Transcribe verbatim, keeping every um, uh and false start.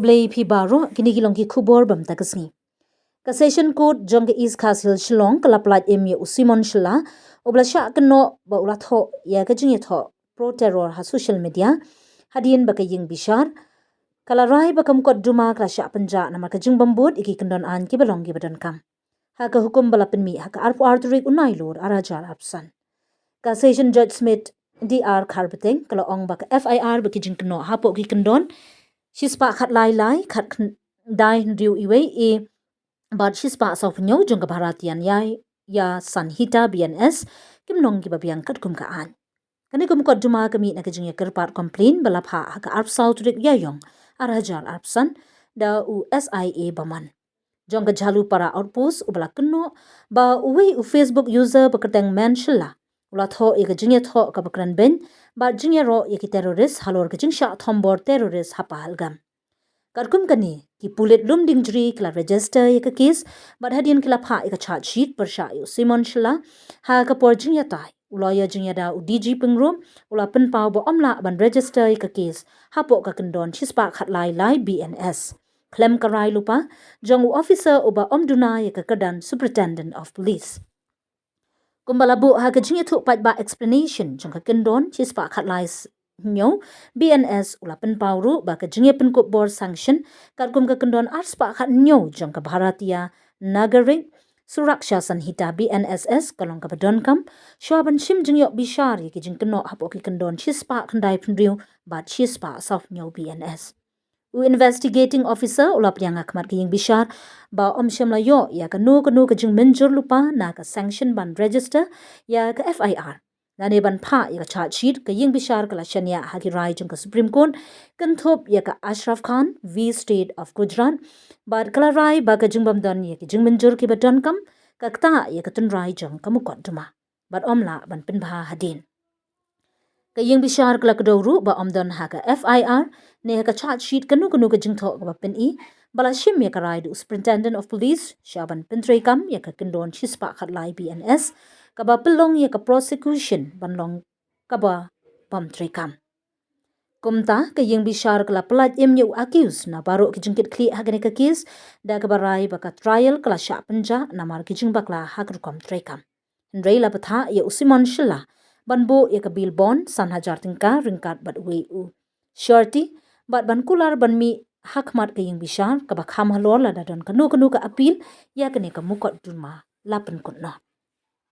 Khublei phi baroh, kine ki long ki khubor ba mynta ka sngi. Ka Session Court jong ka East Khasi Hills Shillong ka la pyllait im ïa u Simon Shylla, uba la shah kynnoh ba u la thoh ïa ka jingïathoh pro terror ha social media, hadien ba ka ïing bishar ka la rai ba ka mukotduma ka la shah pynjah namar ka jingbym bud ïa ki kyndon aiñ kiba long kiba donkam. Ha ka hukum ba la pynmih ha ka arphew ar tarik u Nailur ar hajar arphew san, ka Session Judge Smith D R Kharbeteng ka la ong ba ka F I R bad ki jingkynnoh hapoh ki kyndon shispah khatlai lai, khatkhyndai hynriew uwei A bad shispah sawphew hynñiew jong ka Bharatiya Nyaya Sanhita B N S kim long kiba biang katkum ka aiñ. Kane ka mukotduma ka mih na ka jingïakyrpad complaint ba la phah ha ka arphew saw tarik Ïaïong ar hajar arphew san da u S I A Baman jong ka Jhalupara Outpost, uba la kynnoh ba uwei u Facebook user ba kyrteng Menshylla u la thoh ïa ka jingïathoh kaba kren beiñ bad jingïaroh ïa ki terrorist halor ka jingshah thombor terrorist ha Pahalgam. Katkum kane, ki pulit lum ding jri ki la register ïa ka case bad hadien ki la phah ïa ka charge sheet pyrshah ïa u Simon Shylla. Ha ka por jingïatai, u lawyer jingïada u D G Pyngrope u la pynpaw ba ym lah ban register ïa ka case hapoh ka kyndon shispah khatlai lai B N S khlem ka rai lypa jong u officer uba ym duna ïa ka kyrdan Superintendent of Police. Kumba la buh ha ka jingïathuh paidbah explanation jong ka kyndon shispah khatlai hynñiew B N S, u la pynpaw ruh ba ka jingïapynkup bor sanction katkum ka kyndon arspah khathynñiew jong ka Bharatiya Nagarik Suraksha Sanhita B N S S ka long kaba donkam shuwa ban shim jingïoh bishar ïa ki jingkynnoh hapoh ki kyndon shispah khyndai phew hynriew bad shispah sawphew hynñiew B N S. U investigating officer u la pdiang ha khmat ka ïing bishar ba ym shym la ïoh ïa kano kano ka jingmynjur lypa na ka sanction ban register ïa ka F I R. Lane ban phah ïa ka charge sheet, ka ïing bishar ka la shaniah ha ki rai jong ka Supreme Court kynthup ïa ka Ashraf Khan v State of Gujarat bad ka la rai ba ka jingbym don ïa ki jingmynjur kiba donkam ka ktah ïa ka tynrai jong ka mukotduma bad ym lah ban pynbha hadien. Ka ïing bishar ka la kdew ruh ba ym don ha ka F I R ne ha ka charge sheet kano kano ka jingthoh kaba pyni ba la shim ïa ka rai da u Superintendent of Police shuwa ban pyntreikam ïa ka kyndon shispah khatlai B N S kaba pynlong ïa ka prosecution ban long kaba bym treikam. Kumta ka ïing bishar ka la pyllait im ïa u accused na baroh ki jingkitkhlieh ha kane ka case, da kaba rai ba ka trial ka la shah pynjah namar ki jingbakla ha ka rukom treikam. Hynrei la bthah ïa u Simon Shylla ban buh ïa ka bail bond san hajar tyngka ryngkat bad uwei u surety bad ban kular ban mih ha khmat ka ïing bishar kaba kham halor lada don kano kano ka appeal ïa kane ka mukotduma la pynkut noh.